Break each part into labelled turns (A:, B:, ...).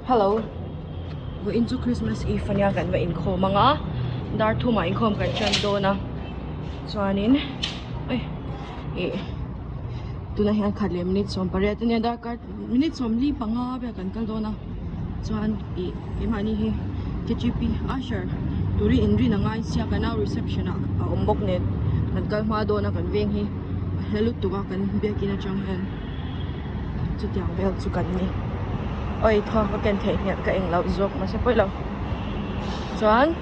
A: Hello vawiin chu Christmas eve ania kan va inkhawm ang a dar thumah inkhawm kan tan dawn a chuanin ih tunah hian khat leh minute 18 ania darkar minute 45 vel kan kal dawn a chuan ih keimahni hi K G P usher turin inrin a ngai sia kan au reception ah a awm bawk nen kan kal hma dawn a kan veng hi a hla lutuk a kan biakin atang hian. Chutiang vel chu kan ni. Oi thaw ka ken theih hnial ka eng loh zawk mahse pawi lo. Chuan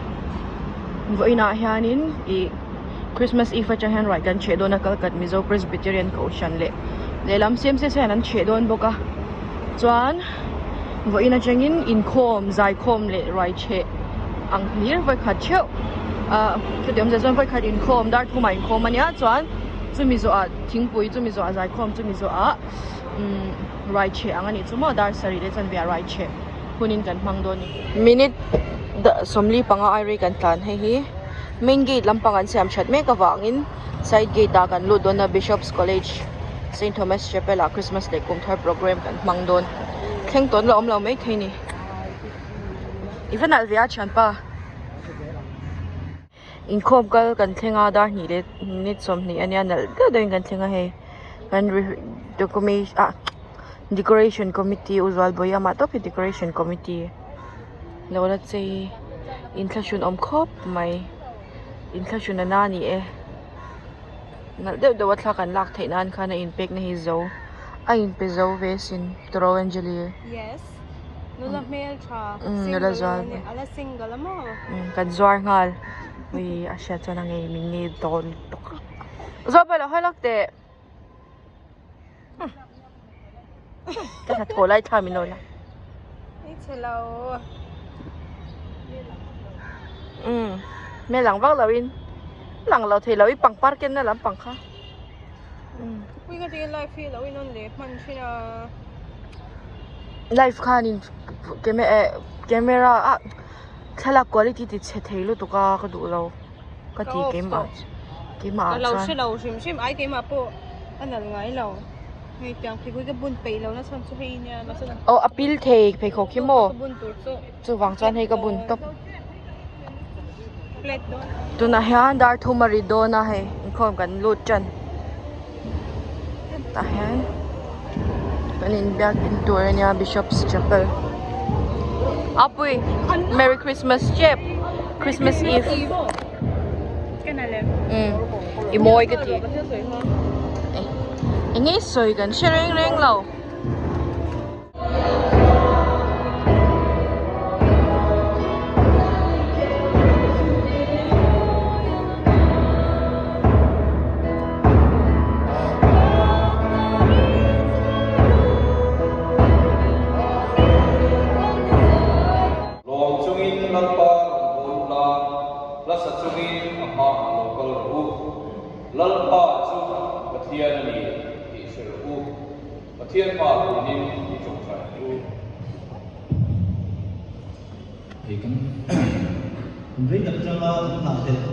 A: vawiinah hianin ih Christmas Eve atang hian ruai kan chheh dawn a Kalkat Mizo Presbyterian Kohhran leh lehlam CMCS hian an chheh dawn bawk a. Chuan vawiin atangin inkhawm zaikhawm leh ruai chheh ang hlir vawikhat theuh ah chutiang awmzia chuan vawikhat inkhawm dar thumah inkhawm ania chuan chumi zawhah Thingpui chumi zawh a zaikhawm chumi zawh ah umm ruai chheh ang a nih chu maw dar sarih leh chuan via ruai chheh hunin kan hmang dawn a ni. Minute 45 ai rei kan tlan hei hi main gate lampang an siam that mek avangin side gate ah kan lut dawn a Bishop's College Saint Thomas Chapel ah Christmas leh kum thar programme kan hmang dawn thleng tawn la awm lo maithei a ni. I va nalh ve a thianpa. Inkhawm kal kan thleng a dar hnih leh minute 20 ania nalh deuh deuhin kan thleng a hei kan ah decoration committee u Zualbawi amah tawp hi decoration committee lo la chei inthlahrun awm khawp mai inthlahrun a na a ni e nalh deuh deuh a thla kan lak theih nan khan a inpek na hi zo a inpe zo ve asin tawrh Anjali.
B: Nula hmel tha
A: nula zual
B: ala single a maw
A: kan zuar nghal ui a hriat chuan a ngei min ngei dawn tawk zual pawh ilo hawi lawk teh ka hnathawh lai thla min lo la
B: i chhe lo
A: um hmel lang vak lo in lang lo thei lo i pangpar ken na lampang kha.
B: Ui ka tingin live hi lo in on leh hman thin a.
A: Live khanin camera a thlalak quality ti chhe thei lutuk a ka duh lo ka ti keimah keimah ah
B: Ka lo
A: chuan.
B: hre lo hrim hrim ai keimah pawh a nal ngai lo. Hei tiang pheikhawk hi ka bun peih lo na chhan chu hei nia mahse
A: Aw a pil thei pheikhawk hi maw
B: ka bun tur chu
A: chuvang chuan hei ka bun tawp.
B: Flat dawn.
A: Tunah hian dar thum a ri dawn a hei inkhawm kan lut tan. Tah hian kan inbiak in tur a nia Bishop's Chapel. Apui Merry Christmas chep Christmas Eve. Umm i mawi ka ti. Eng nge sawi kan hre reng reng lo.
C: Lawm chungin Lalpa rawn bawl ula, hla sa chungin a hmaah lo kal rawh u. Lalpa chu Pathian a ni tih hre rawh u. Pathian hma tunin i tawngtai ang u.
D: Hei kan kum rei tak atanga kan nghahhlelh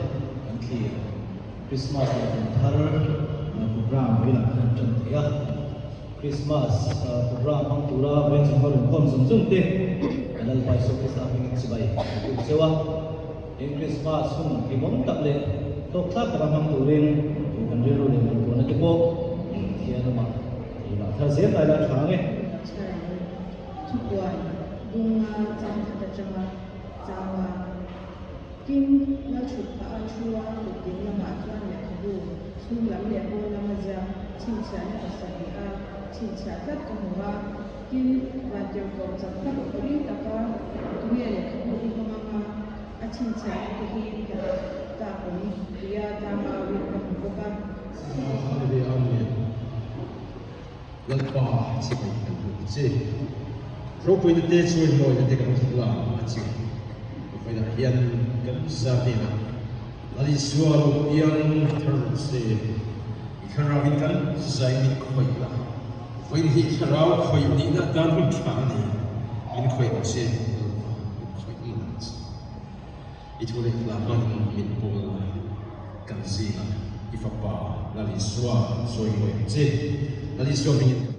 D: kan thlir Christmas leh kum thar program bulah khan an tan thei a. Christmas program hmang tura vawiin chhungkaw rawn khawm zung zung te kan Lalpa Isua Krista hmingin chibai kan tum zeuh a. Tin Christmas hun hlimawm tak leh hlawkthlak taka hmang turin tu kan rilru leh ngaihtuahna te pawh Pathian amah Ei lah thar zel lai la tha nge.
E: Thlarau thupuan bunga chang khat atanga changa tin lalchhut phah a thu a kut ding lamah chuan lehkhabu chhung lam leh pawn lama ziak chhinchhiahna pasarih a chhinchhiah tlat ka hmu a, tin vantirhkoh chak tak ring taka tunge lehkhabu hi hawng anga a chhinchhiahna te hi phelh tak awm tia tlang auin ka hmu bawk a.
F: Hallelujah Amen Lalpa chibai kan duh a che Ropuina te chawimawina te kan thawk la a che Vawiinah hian kan za hnenah Lal Isua lo piang thar rawh se I thlarau in kan zai min khawih la Vawiin hi thlarau khawih nihna atan hun tha a ni Min khawih ang che Lalpa min khawih mawlh ang che. I thu leh hla hmanin min pawl la, kan zingah i fapa Lal Isua sawi mawi ang che. Lal Isua hmingin kan.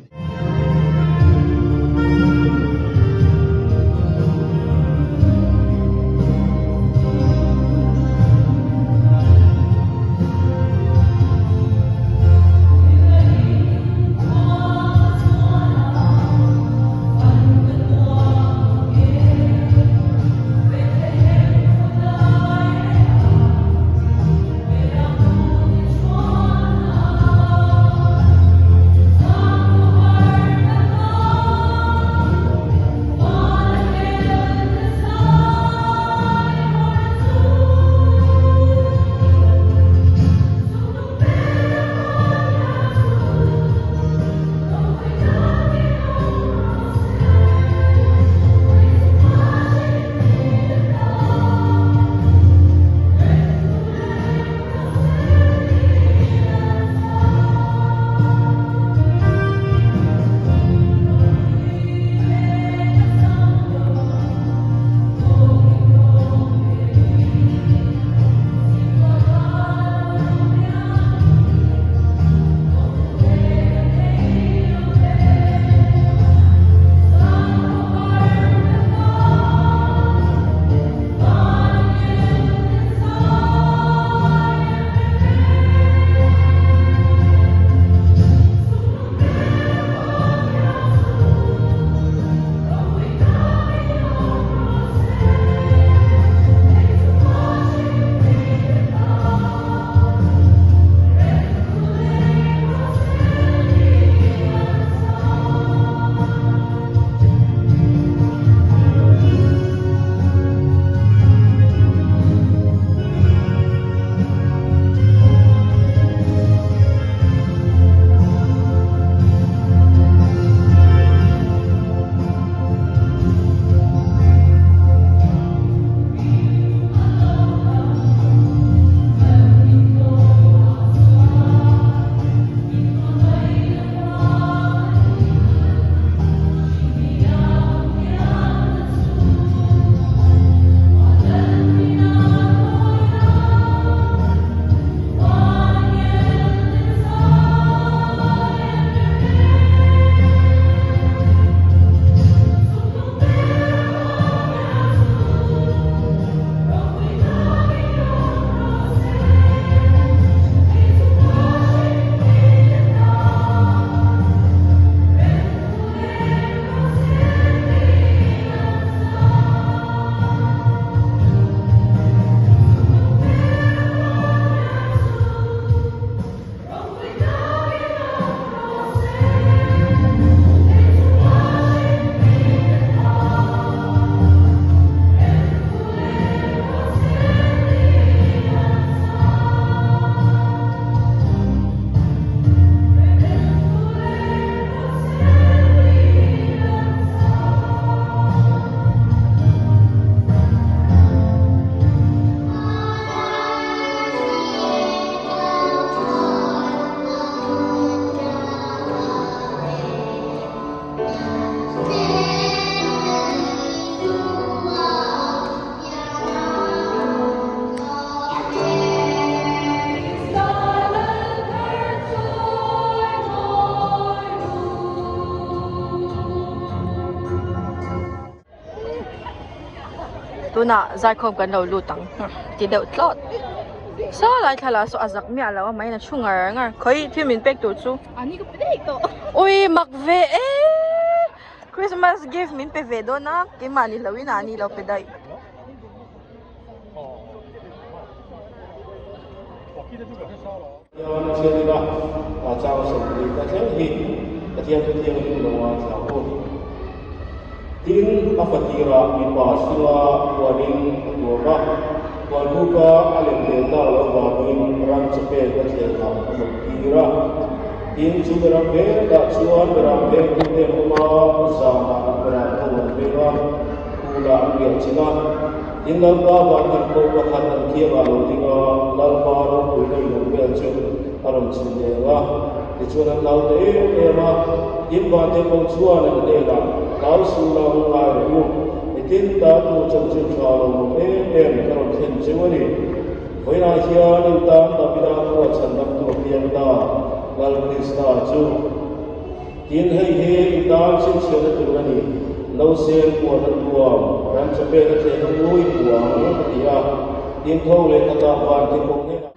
A: Tunah zaikhawm kan lo lut ang ti deuh tlawt. Saw lai thlalak saw a zak miah lo a mai in a thu ngar ngar. Khawi thil min pek tur chu. Ui mak ve e! Christmas gift min pe ve dawn a, keimah ni loin a ni lo pe daih.
G: Tin, a fatirah mipa hringa puanin a tuam a, puanbuka a lem ve tak loh vangin ram chawpek a thlenah a muttir a. Tin, chu beram vekah chuan beram vengtute an awm a, zanah beram ho an veng a, khulah an riah chin a. Tin, Lalpa vantirhkoh pakhat an kiangah a lo ding a, Lalpa ropuina inawm vel chu a rawn chhun eng a. Tichuan an hlau ta em em a, tin vantirhkoh chuan an hnenah, Hlau suh la hun ngai rawh u, nitin ta tu chanchin tha lo awm em em ka rawn thlen cheu a ni. Vawiinah hian in tan Davida khua chhandamtu a piang ta, Lal Krista chu. Tin, hei hi in tan chhinchhiahna tur a ni, Nausên puan a tuam, ram chawpek a thlen a ngui puang, a ti a. Tin, tho leh khatah van thikawng hnenah.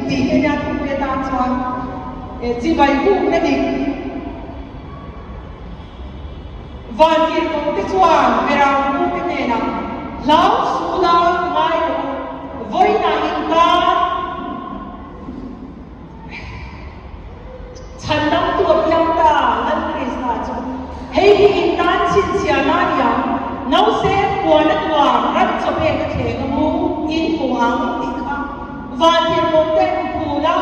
E: Tih hi nia thupui atan chuan chibai bukna dik Vantirhkohte chuan Berangpute hnenah hlau sula ngai rawh u, vawiinah in tan chhandamtu a piang ta, Lal Krista chu. Hei hi in tan chhinchhiahna a ni ang, nausên puan a tuam ran chawpek a thleng a mu in hmu ang tih kha. Vantirhkohte an phul a,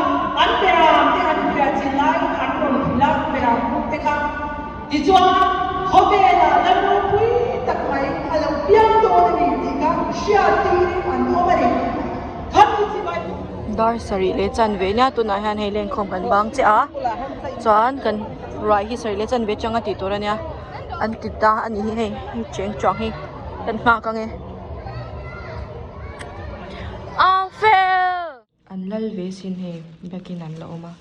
E: an beramte an riahchilh laiin an rawn hrilh a, beram pukte kha. Tichuan, khawvelah lal ropui tak mai a lo piang dawn a ni tih kha hriattirin an awm a ni. Khami chibai.
A: Dar sarih leh chanve nia tunah hian hei lenkhawm kan bang chiah a chuan kan ruai hi sarih leh chanve atanga tih tur a nia an ti ta a nih hi hei hei cheng chuang hi kan nghak ang e a fel. An lal ve sin hei biakin an la awm a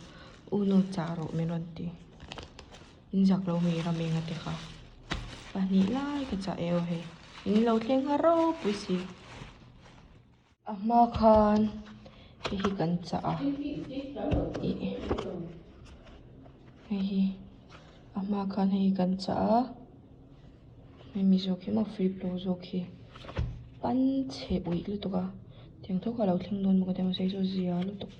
A: u nu chah rawh min rawn ti in zak lo mi ram eng a ti kha pahnih lai ka chah eo hei in lo thleng har ropui si a hma khan hei hi kan chah a ih hei hi a hma khan hei hi kan chah a. Hemi zawk hi maw free flow zawk hi pan chhe uih lutuk a tiang tho kha a lo thleng dawn bawk a tia mahse hei chu zia lutuk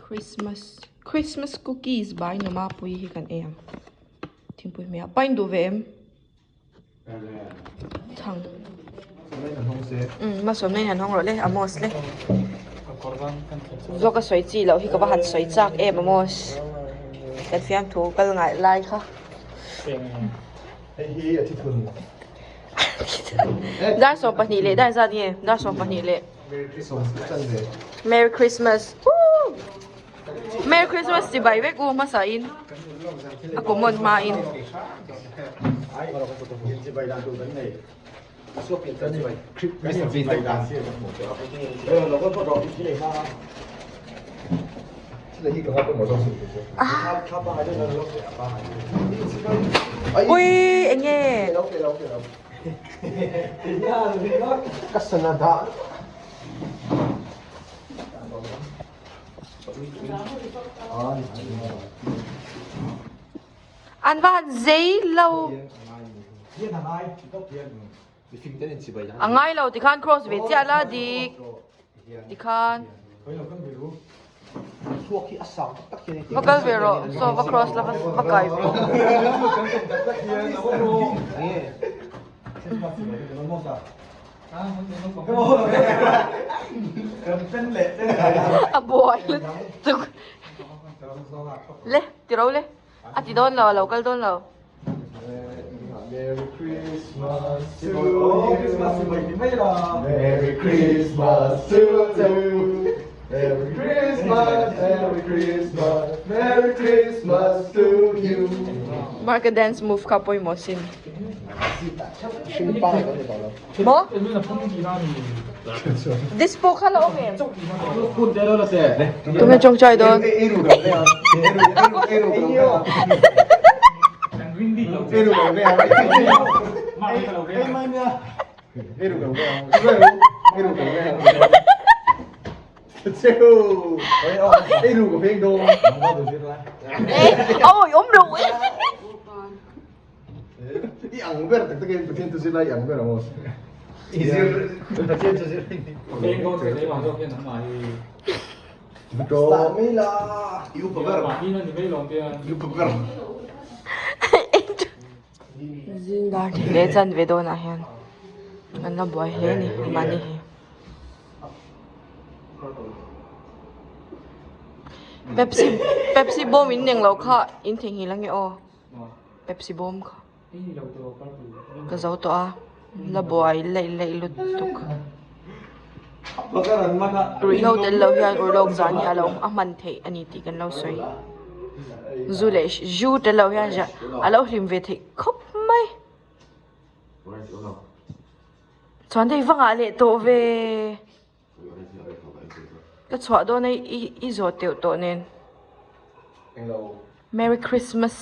A: christmas christmas cookies by Numapui hi kan ei ang thingpui hmeh a pain duh ve em chhang umm a sawmna in han hawng rawh le Amos le zawk a sawi chi loh hi ka va han sawi chak em Amos kan fiamthu kal ngai lai kha. Dar 22 leh dar zat nge dar 22 leh Merry Christmas Woo Merry Christmas chi bai vek u hmasa in a common hma in Ui enge An va han zei lo. A ngai lo tikhan cross ve chiah la dik tikhan. Va kal ve rawh saw va cross la va kai ve. A buai lutuk. Le, ti ro le. A ti dawn lo, a lo kal dawn lo.
H: Merry Christmas to you. Merry Christmas to you. Merry Christmas, Merry Christmas, Merry Christmas to you.
A: Mark a dance move kha pawimawh sin. Maw? Dispo kha la awm em? Tunge tawngtai dawn? Ôi, ôm rồi.
H: I ang ber tak takin Pathian chu zirlai i ang ber ang aw. I zir Pathian chu zirlai ni. Start mai la. I upa ber. I upa ber.
A: Zingdar thei leh chan ve dawnah hian an la buai hle a ni mahni hi. Pepsi Pepsi bawm in eng loh kha in theihnghilh ange aw Pepsi bawm kha ka zo tawh a la buai laih laih lutuk ruihhlo tel lo hian urlawk zan hi a lo a hman theih a ni tih kan lo sawi. Zu leh zu tel lo hian a lo hlim ve theih khawp mai. Chuan hei va ngah leh tawh ve. Ka chhuah dawn a i zawh teuh tawh nen. Merry Christmas.